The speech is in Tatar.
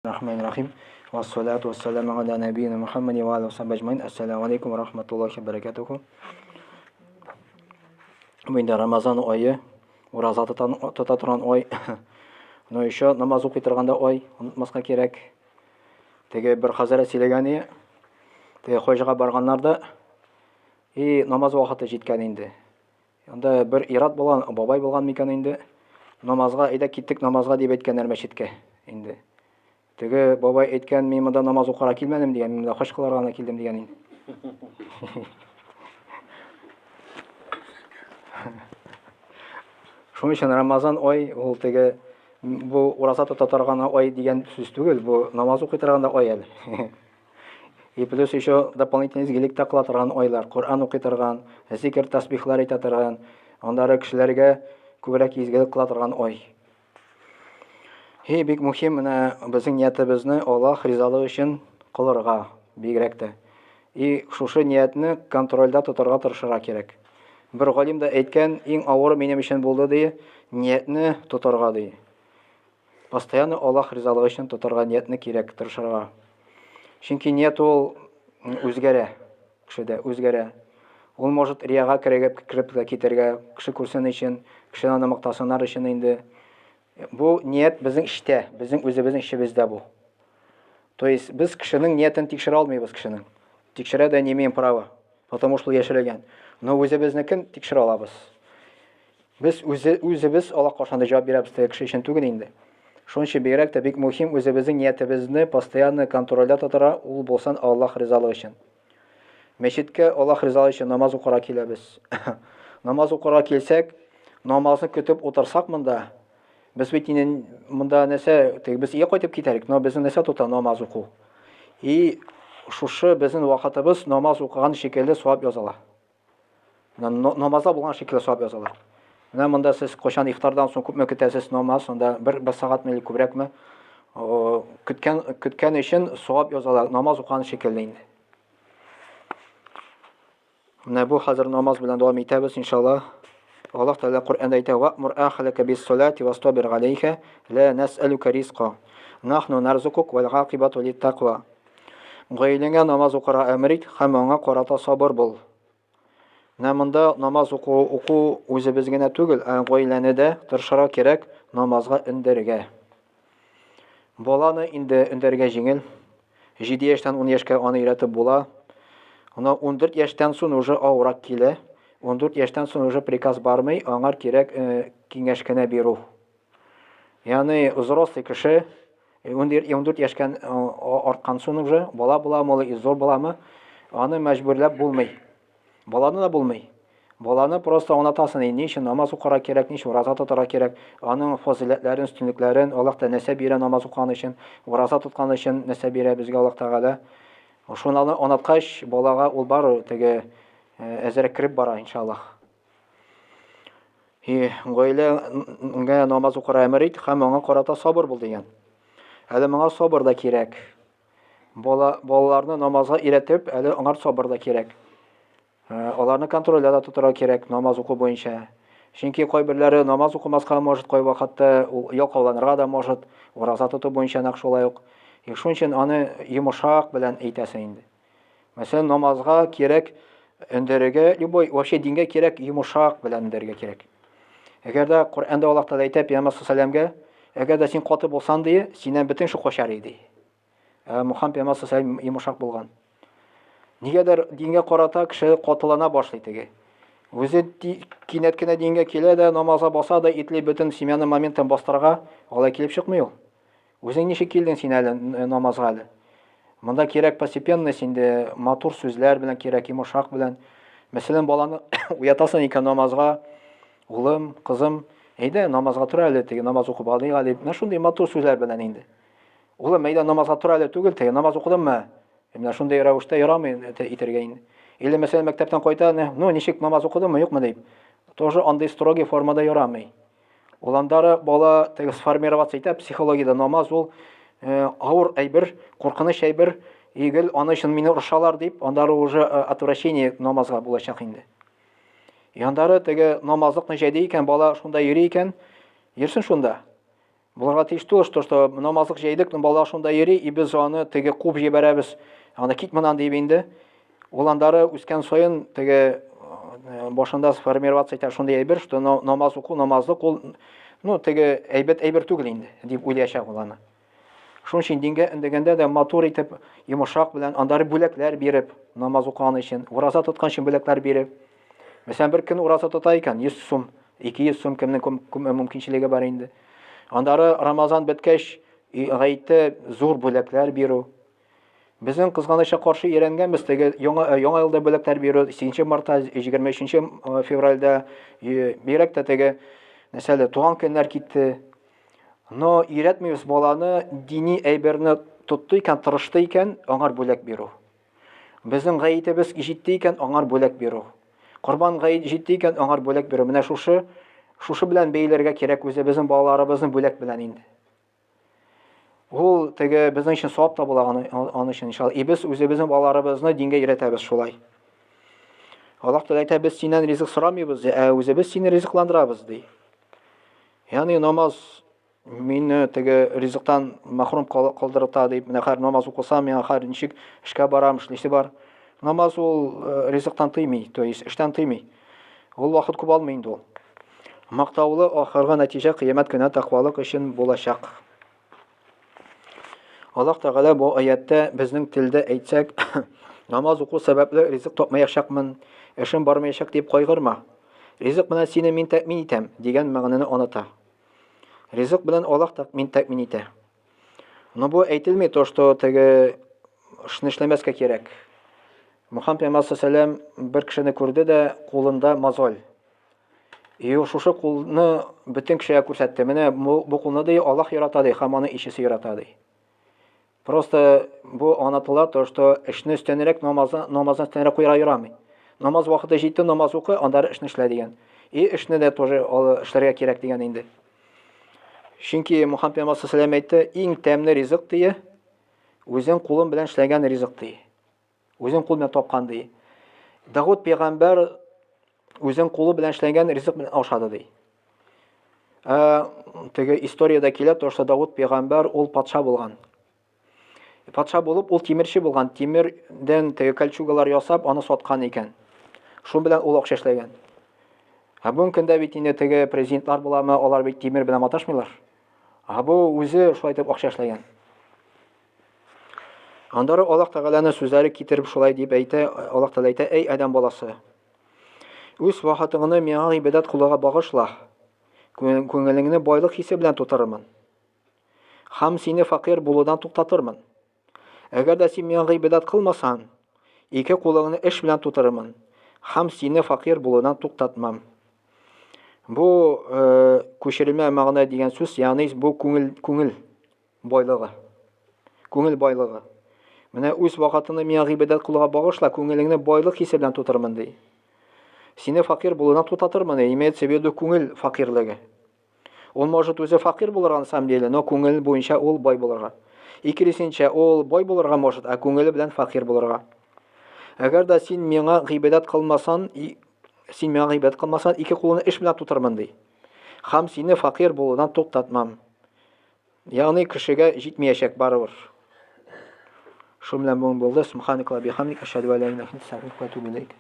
Рахман Рахим. Вассалату вассаламу аля набийна Мухаммади ва аля сахби ажмаин. Ассаламу алейкум ва рахматуллахи ва баракатуху. Бу инде Рамазан айы, ураза тота торган ай. Но еще намаз укый торган да ай, онытмаска кирәк. Теге бер хәзрәт сөйләгән иде. Теге хаҗга барганнар да и намаз вакыты җиткән инде. Анда бер ир-ат булган, бабай булган микән инде. Намазга, әйдә киттек намазга дип әйткәннәр мәчеткә инде. Теге бабай әйткән, мин монда намаз укырга килмәдем дигән, мин монда хаҗ кылырга гына килдем дигән инде. Шуның өчен Рамазан ай ул теге бу ураза тота торган ай дигән сүз түгел, бу намаз укый торган да ай әле. И плюс еще дополнительный изгелек тә кыла торган айлар, Коръән укый торган, зикр, тасбихлар әйтә торган, аннары кешеләргә күбрәк изгелек кыла торган ай. И бик мөһим менә безнең ниятебезне Аллаһ ризалыгы өчен кылырга, бигрәк тә. И шушы ниятне контрольдә тотарга тырышырга кирәк. Бер галим дә әйткән, иң авыры минем өчен булды ди, ниятне тотарга ди. Постоянно Аллаһ ризалыгы өчен тотарга ниятне кирәк, тырышырга. Чөнки ният ул үзгәрә, кешедә үзгәрә. Ул может рияга кереп, кереп тә китәргә, кеше күрсен өчен, кеше аны мактасыннар өчен инде. Бу ният безнең эчтә, безнең үзебезнең эчебездә бу. То есть без кешенең ниятен тикшерә алмыйбыз кешенең. Тикшерә дә не имеем права, потому что яшерелгән. Но үзебезнекен тикшерә алабыз. Без үзе, үзебез Аллаһ каршында җавап бирәбез теге кеше өчен түгел инде. Шуның өчен бигрәк тә бик мөһим үзебезнең ниятебезне постоянно контрольдә тотарга, ул булсын Аллаһ ризалыгы өчен. Мәчеткә Аллаһ ризалыгы өчен намаз укырга киләбез. Намаз укырга килсәк, намазны көтеп утырсак монда, без бит инде монда нәрсә, теге без өйгә кайтып китәрек, но безне нәрсә тота намаз уку. И шушы безнең вакытыбыз намаз укыган шикелле савап языла. Намазда булган шикелле савап язалар. Менә монда сез кайчан ифтардан соң күпме көтәсез намаз, анда бер, бер сәгатьме или күбрәкме, көткән, көткән өчен савап язалар, намаз укыган шикелле инде. Менә бу хәзер намаз белән дәвам итәбез, иншалла. Аллаһ Тәгалә Коръәндә әйтә: "Ва'мур ахлака бис-салати вастабир галәйха, ла нас'алука ризка. Нахну нарзукук вал гакибату лит-таква." Гаиләңә намаз укырга әмер ит һәм аңа карата сабыр бул. Менә монда намаз уку, уку үзебез генә түгел, ә гаиләне дә тырышырга кирәк намазга өндәргә. Баланы инде өндәргә җиңел. 7 яшьтән 10 яшькә аны өйрәтеп була. Аны 14 яшьтән соң уже авырак килә. 14 яшьтән соң уже приказ бармый, аңар кирәк э, киңәш кенә бирү. Ягъни взрослый кеше 14 яшькән арткан соң уже бала буламы ул, зур буламы, аны мәҗбүрләп булмый. Баланы да булмый. Баланы просто аңлатасың, ни өчен намаз укырга кирәк, ни өчен ураза тотарга кирәк, аның фазыйләтләрен, өстенлекләрен, Аллаһ та нәрсә бирә намаз укыган өчен, ураза тоткан өчен нәрсә бирә безгә Аллаһ Тәгалә. Шуны аңлаткач, балага ул бар теге әзерәк кереп бара, иншаллаһ. И гаиләңә намаз укырга әмер ит һәм аңа карата сабыр бул дигән. Әле моңа сабыр да кирәк. Бала, балаларны намазга өйрәтеп, әле аңар сабыр да кирәк. Э, аларны контрольдә дә тотарга кирәк намаз уку буенча. Чөнки кайберләре намаз укымаска может, кай вакытта ул ялкауланырга да может, ураза тоту буенча нәкъ шулай ук. И шуның өчен аны йомшак белән әйтәсең инде. Мәсәлән, намазга кирәк өндәрергә, любой, вообще дингә кирәк йомшак белән өндәрергә кирәк. Әгәр дә Коръәндә Аллаһ Тәгалә әйтә Пәйгамбәр саллаллаху әгәр дә син каты булсаң ди, синнән бөтен кеше качар иде. Ә Мухаммад пәйгамбәр саллаллаху йомшак булган. Нигәдер дингә карата кеше катылана башлый теге. Үзе кинәт кенә дингә килә дә, намазга баса да, итли бөтен семьяны моментом бастырырга, алай килеп чыкмый ул. Үзең ничек килдең син әле намазга әле? Монда кирәк постепенность инде, матур сүзләр белән кирәк, йомшак белән. Мәсәлән, баланы уятасың икән намазга, улым, кызым, әйдә намазга тор әле, теге намаз укып алыйк әле. Менә шундый матур сүзләр белән инде. Улым, әйдә намазга тор әле түгел, теге намаз укыдыңмы? Менә шундый рәвештә ярамый итәргә инде. Или мәсәлән, мәктәптән кайта, ну ничек намаз укыдыңмы, юкмы дип. Тоже андый строгий формада ярамый. Ул андары бала теге сформироваться итә, психологиядә намаз ул э, авыр әйбер, куркыныч әйбер, и гел аны өчен мине орышалар дип, андары уже э, отвращение намазга булачак инде. И андары теге намазлыкны җәйде икән, бала шунда йөри икән, йөрсен шунда. Булырга тиеш түгел, что, что намазлык җәйдек, но бала шунда йөри, и без аны теге куып җибәрәбез. Аны кит моннан дип инде. Ул андары үскән саен теге э, башында сформироваться итә шундый әйбер, что намаз уку, намазлык ул, ну, теге әйбәт әйбер түгел инде, дип уйлаячак ул аны. Шуның өчен дингә өндәгәндә дә матур итеп, йомшак белән, андары бүләкләр биреп, намаз укыган өчен, ураза тоткан өчен бүләкләр биреп. Мәсәлән, бер көн ураза тота икән, 100 сум, 200 сум кемнең күпме мөмкинчелеге бар инде. Андары Рамазан беткәч, гаеттә зур бүләкләр бирү. Безнең кызганычка каршы өйрәнгәнбез теге яңа э, яңа елда бүләкләр бирү 8 мартта, 23 э, февральдә, бигрәк тә теге нәрсәле туган көннәр китте. Но өйрәтмибез баланы дини әйберне тотты икән, тырышты икән, аңар бүләк бирү. Безнең гаетебез җитте икән, аңар бүләк бирү. Корбан гает җитте икән, аңар бүләк бирү. Менә шушы шушы белән бәйләргә кирәк үзебезнең балаларыбызны бүләк белән инде. Ул теге безнең өчен савап та була аны, аны өчен иншалла. И без үзебезнең балаларыбызны дингә өйрәтәбез шулай. Аллаһ Тәгалә әйтә, без синнән ризык сорамыйбыз, ди, ә үзебез сине ризыкландырабыз, ди. Ягъни намаз мине теге ризыктан махрум калдырта дип, менә хәзер намаз укысам, миңа хәзер ничек эшкә барам, эшлисе бар. Намаз ул э, ризыктан тыймый, то есть эштән тыймый. Ул вакыт күп алмый инде ул. Мактаулы ахыргы нәтиҗә кыямәт көне тәкъвалык өчен булачак. Аллаһ Тәгалә бу аятта безнең телдә әйтсәк, намаз уку сәбәпле ризык тапмаячакмын, эшем бармаячак дип кайгырма. Ризык белән сине мин тәэмин итәм, дигән мәгънәне аныта. Ризык белән Аллаһ тәэмин тәэмин итә. Но бу әйтелми то, что теге эшне эшләмәскә кирәк. Мухаммад пәйгамбәр саллаллаху бер кешене күрде дә кулында мозоль. И ул шушы кулны бөтен кешегә күрсәтте. Менә бу, бу кулны ди Аллаһ ярата ди, һәм аны ишесе ярата ди. Просто бу аңлатыла то, что эшне өстәнрәк намазы, намазны өстәнрәк куярга ярамый. Намаз вакыты җитте, намаз укы, аннары эшне эшлә дигән. И эшне дә тоже эшләргә кирәк дигән инде. Чөнки Мухаммад пәйгамбәр саллаллаху әйтте, иң тәмле ризык дие, үзең кулың белән эшләгән ризык ди. Үзең кул белән тапкан ди. Давыд пәйгамбәр үзең кулы белән эшләгән ризык белән ашады ди. Ә, теге историядә килә, то, что Давыд пәйгамбәр ул патша булган. Патша булып, ул тимерче булган. Тимердән теге кольчугалар ясап, аны саткан икән. Шун белән ул акча эшләгән. Ә бүгенге көндә бит инде теге президентлар буламы, алар бит тимер белән маташмыйлар. Ә бу үзе шулай итеп акча эшләгән. Аннары Аллаһ Тәгаләнең сүзләре китереп шулай дип әйтә, Аллаһ Тәгалә әйтә, әй адәм баласы, үз вакытыңны миңа гыйбадәт кылуга багышла. Күңелеңне байлык хисе белән тутырырмын. Һәм сине факир булудан туктатырмын. Әгәр дә син миңа гыйбадәт кылмасаң, ике кулыңны эш белән тутырырмын һәм сине факир булудан туктатмам. Бу э, күчерелмә мәгънә дигән сүз, ягъни бу күңел күңел байлыгы. Күңел байлыгы. Менә үз вакытыңны миңа гыйбадәт кылуга багышла, күңелеңне байлык хисе белән тутырмын ди. Сине факир булудан туктатырмын, имеется в виду күңел факирлеге. Ул может үзе факир булырга на самом деле, но күңел буенча ул бай булырга. И киресенчә, ул бай булырга может, ә күңеле белән факир булырга. Әгәр дә син миңа гыйбадәт кылмасан, син миңа гыйбадәт кылмасан, ике кулыңны эш белән тутырмын ди. Һәм сине факир булудан туктатмам. Ягъни кешегә җитмәячәк барыбер. Шул белән бүген булды. Субханакалла бихамдик, ашһаду ан ла илаһа илля анта, астагфирука ва атубу илейк.